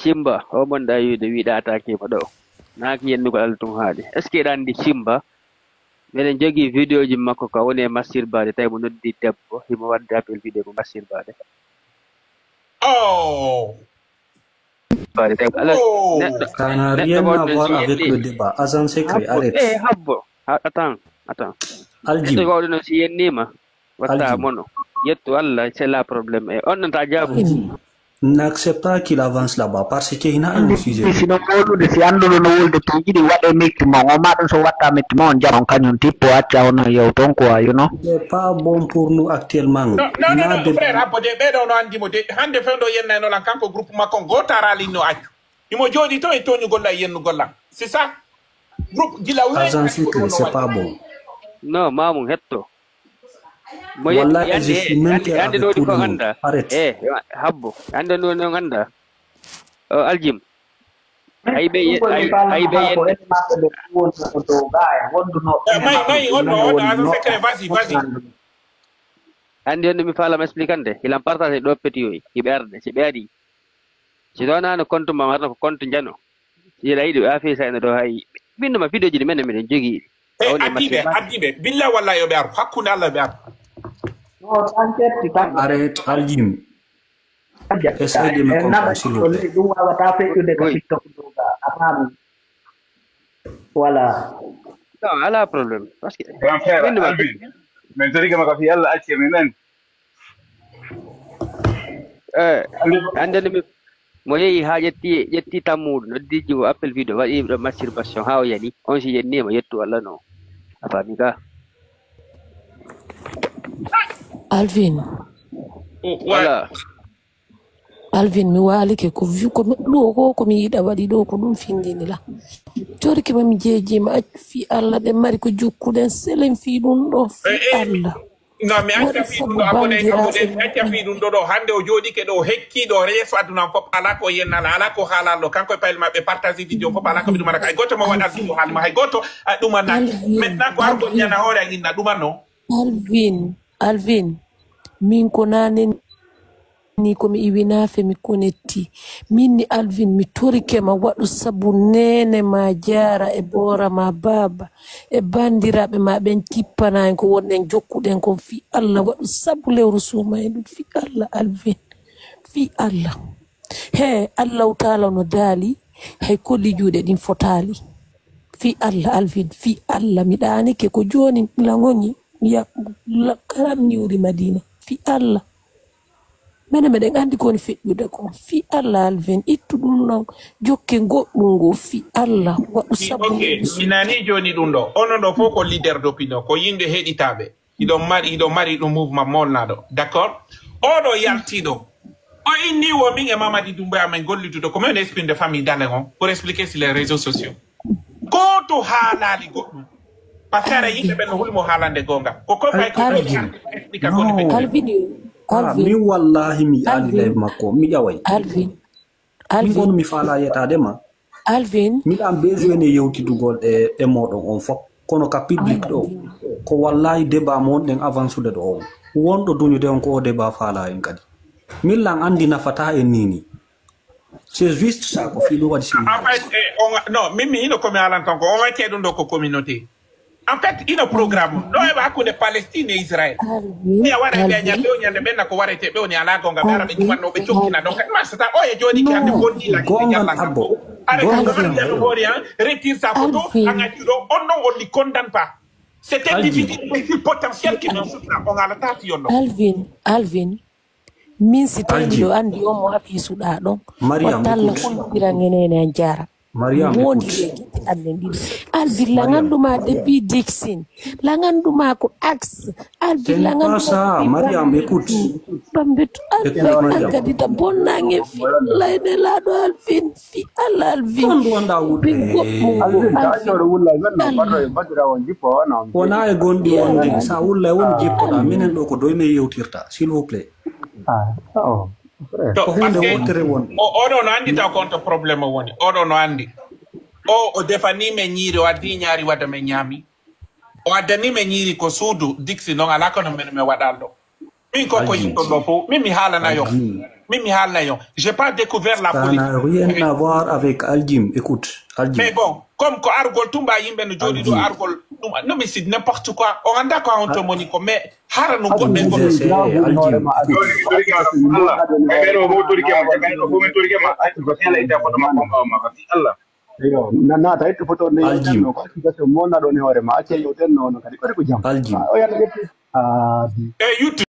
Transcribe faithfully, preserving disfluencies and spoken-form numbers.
Cimba, o bonɗa wiide wiɗa attaqué mo ɗo. Naaki yennugol Allah tun haaɗi. Est-ce que eɗa anndi Cimba? Meɗen jogii vidéo ji makko ka woni e masturbade, tawi mo noddi debbo, himo wadde appel vidéo mo masturbade. Oh! Bade, tawi Allah, Oh! neɗɗo, Ça n'a neɗɗo rien mo à ɗum voir si avec yeɗɗi. Le Débat. Agent Secret, Habbo, arrête. Eh, habbo. Ha-, attends, attends. Neɗɗo Aljim, wawɗo noon si yenniima, watta Aljim, mono. Yettu Allah, c'est là problème. E on nata jaabu. Aljim. N'accepte pas qu'il avance là-bas parce que il a un sujet. Si no wolude, si annduɗo no wolude, to yiɗi waɗe mekki mon, o ma ɗum so watta mekki mon, on jaɓa on kañum tippo, acca on yew toon quoi, you know. C'est pas bon pour nous actuellement. Non, non, non, Na non, de frère Habbo, de ɓeɗo no anndi mo de, hannde fewndo yennayno lan, kanko groupe makko ngo tarali no accu. Imo jooɗi toon e tooñugol lan e yennugol lan. C'est ça. Groupe gila weeɓe Agent accu Secret, ɗum no c'est pas waɗi. Bon. Non, Mamoun, hetto. Mo ye-, Wallahi, yande, je suis même yande, clair yande avec ɗo woni tout ko le monde. Annda. Arrête. Eh, habbo. Yande ɗo woni on Annda. O Aljim. Ay ɓe ye-, ay, ay ɓe yedde. Eh, may, may, on no, on no, agent secret, vas-y, vas-y. Anndi on no mi faalama explicande. Hilan partage ɗo petit yoy. Hiɓe arde, si ɓe ari. Si ɗo nano compte ma, warno ko compte njano. Hiɗa yiɗi ɓe affaire sa ene ɗo hay. Min no ma vidéo ji ɗi men, meɗen jogii. Eh, Awde addiɓe, machine. Addiɓe, billa walla yo ɓe ar. Hakkunde Allah ɓe ar. Arrête, Aljim. Essaye de me comprendre, s'il vous plaît. Ɗum wawata feƴƴude ka Oui. TikTok ɗo ga. A faami. Voilà. Non, ala problème. Parce que Grand frère min ma Alvin, min tori kama ka fi Allah acce min en. Eh, anndani mi mo yehi haa ƴetti ƴetti tammudu noddi jiwo appel vidéo waɗi ɗo masturbation haa o yani on si yenni mo yettu Allah no a faami ka Alvin, Oh, ouais. Voilà. Alvin, mi waalike ko vi- ko mi- ɗo ko ko mi yiɗa waɗi ɗo ko ɗum findini la. Torki ma mi jeejima accu fi Allah ɗen mari ko jukkuɗen selen fi ɗum ɗo fi Eh, eh. Allah. Non, mais acca Waɗi fi sabu ɗum ɗo abonné banndiraaɓe abonné ma. Acca fi ɗum ɗo ɗo hannde o jooɗike ɗo hekki ɗo reeso aduna fof ala ko yennala ala ko haalal ɗo kanko e payel maɓɓe partage vidéo fof ala ko ɓe ɗumata hay goto mo waɗa ɗum haali ma hay goto a ɗumana Alvin, maintenant ko ar ko Alvin. Ñana hoore a inna ɗumano. Alvin, Alvin, min ko nanen ni ko mi iwi naafe mi konetti. Min ni Alvin mi torike ma waɗu sabu nene ma jaara e boora ma baaba e bandiraaɓe ma ɓen tippana en ko wonɗen jokkuɗen kon fi Allah waɗu sabu lewru suuma e ɗum fi Allah Alvin. Fi Allah. He Allahu taala no daali hay kolli juuɗe ɗin fotaali. Fi Allah Alvin fi Allah mi ɗaanike ko jooni langoñi ya la- karam niwri Madina fi Allah. Mene meɗen anndi ko woni feƴƴude ko fi Allah Alvin ittu ɗum ɗon jokke goɗɗum ngo fi Allah waɗu sabu Ok, mi nani jooni ɗum ɗo onon ɗo fof ko leader d'opinion ko yimɓe heɗitaaɓe. Hiɗon mari hiɗon mari ɗum mouvement molnaɗo d'accord. Oɗo yaltiɗo o inni wo min e Mamadi Doumbouya amen gollidude ko min espinde famille dalen on pour expliquer sur les réseaux sociaux. Gooto haalaali goɗɗum. Parce que ara yimɓe ɓen no hulmo haalande goonga ko koy pay ko Alvin. Explique ko ni ɓe Non. Alvin yo Ah, Alvin min wallahi mi yiɗaali Alvin. Live makko mi ƴaway. Alvin Min Alvin kono mi faala yetaade ma. Alvin Miɗa am besoin e yewtidugol e e moɗon on fof. Kono ka public ɗo ko wallahi débat mo wonɗen avancude ɗo on. Wonɗo duñude on ko o débat faala en kadi. Min lan anndi nafata en nini. C'est juste ça ko fii ɗum waɗi simi. En fait, eh, on, non, min mi hino komi haalan tan ko on accee ɗum ɗo ko communauté. En fait ino programme no heɓa hakkunde Palestine e Israël. Mi a wara ɓe a ñande o ñande ɓenna ko warete ɓe woni ala gonga ɓe ara ɓe jumanno ɓe jokkina donc ma sata o e jooɗi ki hande bonni la ki Gongal jalla kan abbo. Are Gongal ko hande abbo. Hoore an retire sa photo Alvin. An accuɗo on non on li condamne pas. C'est un Alvin. Difficile aussi potentiel qui nous souffre on a le temps si on Alvin Alvin min si tawi Alvin. Miɗo anndi on mo afiisuɗaa ɗon Mariam, wattalla écoute. Hollondiran e nene an jaara Mariam, wondi écoute. e gite an ɗen ɗiɗi Alvin Mariam. Laŋanɗuma depuis Dixin Laŋanɗuma ko axe Alvin C'est pas Laŋanɗuma ça, Mariam, écoute. Bambetu Alvin Mariam. An kadi ta bonnange fi Wallahi ne laaɗo Alvin fi Allah Alvin Kon ɗo wonɗa wuɗde. Ɓen goɗɗum Alvin ka Alvin accoɗo wulla men no mbaɗo e badirawo jippo o no Wona e gonɗi wonde sa wulla woni jippoɗa minen ɗo ko doy men yewtirta s'il vous plaît. Ah, oh, frère. To Ko hunde parce que wottere wonde. O oɗo no anndi taw ko on to problème o woni oɗo no anndi o o defani men ñiiri o addi ñaari wadda men ñaami o addani men ñiiri ko suudu diksi noon alaa kono men men waɗal ɗo Min ko ko yimɓe ɗo fof, min mi haalana yo. Min mi haalana yo. J'ai pas découvert la Ça politique. N'a rien à voir avec Aljim. Écoute, Aljim. Mais bon, comme ko argol tumba yimɓe no jooɗi ɗo Aljim. Argol ɗum non mais c'est n'importe quoi. On anda ko on to moni ko mais hara no goɗɗe Je goɗɗe. Sais, Aljim. Écoute. Ɓe ɗo fof torike ma, ɓe ɗo fof min torike ma, acca ko Allah ita foto ma combat ma, fati Allah. Yo, na naata ittu foto ne Aljim. No ko situation mo na ɗon e hoore ma acce yewten no no kadi ko ko jam. Aljim. O yana ƴetti. Ah, bi. E YouTube.